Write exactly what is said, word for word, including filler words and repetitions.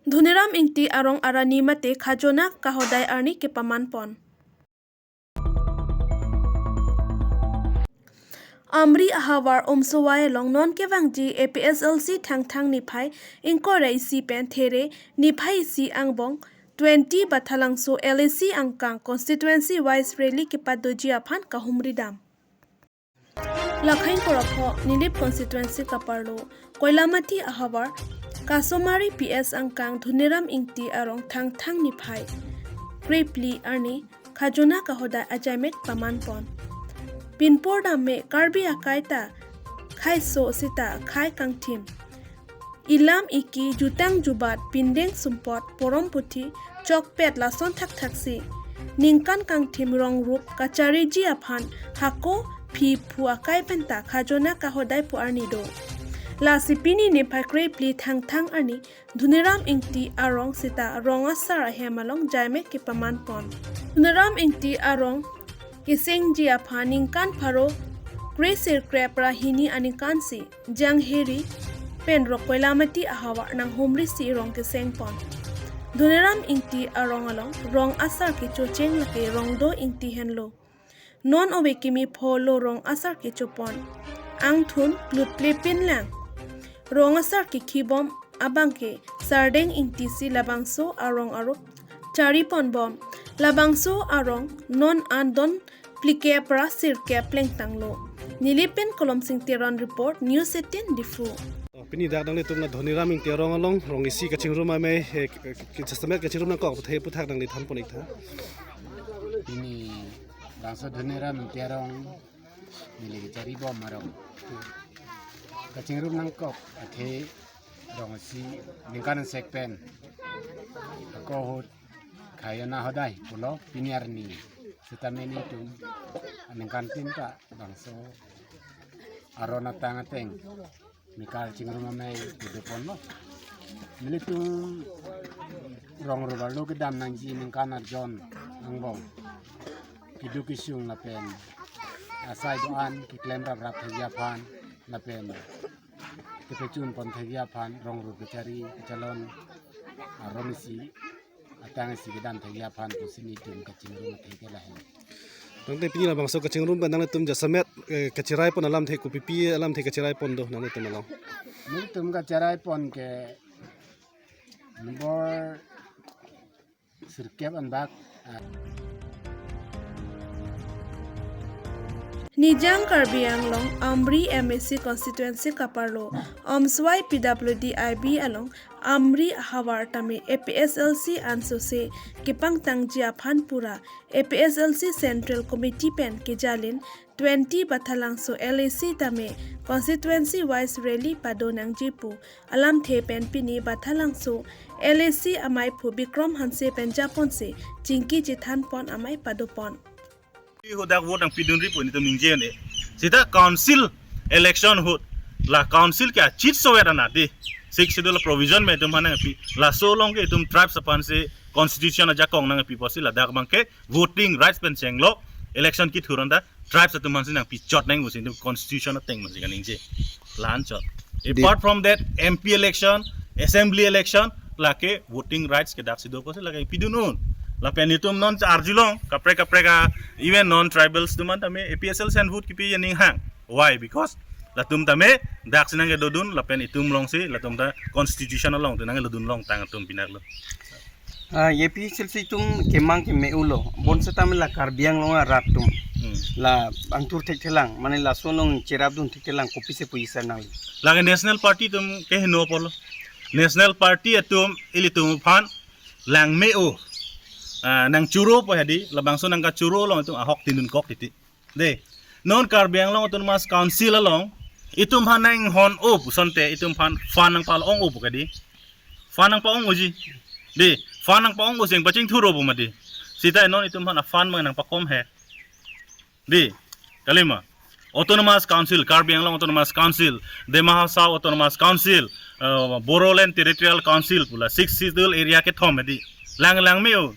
Dhoniram Ingti arong arani mate khajona kahodai arni kepaman pon. Amri ahavar Omsowai along non kevangji A P H L C Thangthang niphai ingkoi ra isi pen there niphai isi angbong twenty Bathalangso L A C angkang constituency wise rally kepadoji aphan kahumri dam. Lakhang korapho Nilip constituency kaparlo Koilamati ahavar Kasomari P S angkang Dhoniram Ingti arong Thangthang niphai krepli arni khajona kahodai ajaimek paman pon. Pinpor dam me Karbi akai ta khaiso sita khei kangthim, ilam iki, jutang jubat, pindeng sumpot, porom puthi, chokpet lason thakthaksi ningkan kangthim rong rup kachariji aphan hako phi phu akai penta khajona kahodai pu arni do. Lasi pini niphai krepli Thangthang arni Dhoniram Ingti arong sita rong asar ahem along jaimek kepaman pon. Dhoniram Ingti arong kesengji aphan ningkan pharo kresir krep ra hini aningkan si Jangheri pen Rokoilamati ahavar nanghumri si rong keseng pon. Dhoniram Ingti arong along rong asar kechocheng lake Rongdo Ingti henlo. Non ove kimi pholo rong asar kechopon. Angthun plutple pinlang. Rong asar kekhibom abangke Sardeng Ingti si labangso arong arup chari pon bom. Labangso arong non an don phlikep ra sirkep plengtanglo. Nilip pen Kolomsing Teron report, News eighteen Diphu. Oh, pini dak nanglitum la Dhoniram Ingti arong along rong isi kachingrum amei, eh, ke-, ke-, jasemet kachingrum nangkok, puthe puthak nangli than pon ik tha. Pini bangso Dhoniram Ingti arong neli kachari bom arong. Kachingrum nangkok athe rong isi ningkan sek pen ako ahut khajona hodai pulo pini arni. Sitame nelitum aningkan tin ta bangso aron atang ateng mikal chingrum amei kedo ponlo. Nelitum rong rup arlo kedam nangji ningkan arjon angbong. Keduk kesung lapen asai do-an keklem raprap thekji aphan lapen kepechun pon thekji aphan rong rup kachari kachalon aron isi atang isi kedam thekji aphan pusi nelitum kachingrum athe ke lahen. Tangte pini labangso kachingrum pen nanglitum jasemet, eh, kachirai pon alamthe kopipi alamthe kachirai pon do nanglitum along? Nelitum kachirai pon ke nombor sirkep anbak, ah. Nijang Karbi Anglong Amri M A C constituency kaparlo Omswai P W D I B along Amri ahavar tame A P H L C ansose kepangtangji aphan pura A P H L C Central Committee pen kejalin twenty Bathalangso L A C tame constituency wise rally pado nangji pu alamthe pen pini Bathalangso L A C amei phu Bikram Hanse pen japonsi chingki chethan pon amei pado pon. Hadak vote nangpidunri pu nelitum ningje ne. Sita council election ahut la council ke achit sovet anat di. Sixth Schedule provision me itum aphan nangpi. Laso along ke itum tribes aphansi constitution ajakong nangpi pusi ladak abangke voting rights pen chenglo election kethur anta tribes atum aphansi nangpi chot nang pusi itum constitution ateng mansi kaningje. La-an chot. Di- Apart from that, M P election, assembly election, lake voting rights ke daksi do pusi lake pidun un. Lapen itum non arjulong kaprek kaprek a, even non tribals atum an tame A P H L C an vote kipi aning hang. Why? Because latum tame daksi nangkedodun lapen itum alongsi latum ta constitution along tu nangkedodun longtang atum pinaklo. Ah, A P H L C atum kemang keme-ulo. Bon setame la Karbi Anglong arat atum. Hmm. La angthur thekthelang, mane laso along cherapdun thekthelang kopisi pu isar nangli. Lake National Party atum ke heno apotlo. National Party atum ilitum aphan langme-o. Ah, nangchoro pu hedi, labangso nangkachoro along itum ahok tindunkok titi. De, non Karbi Anglong Autonomous Council along itum aphan nanghon-o pusonte itum aphan fund nangpa-ong-o pu kedi. Fund nangpa-ong-oji. De, fund nangpa-ong-o sing pachingthur-o pu mati. Sita non itum aphan a-fund mang nangpakom he. De, kalima. Autonomous Council, Karbi Anglong Autonomous Council, Dima Hasao Autonomous Council, uh, Bodoland Territorial Council pu la Sixth Schedule area kethom di. Lang langme-o.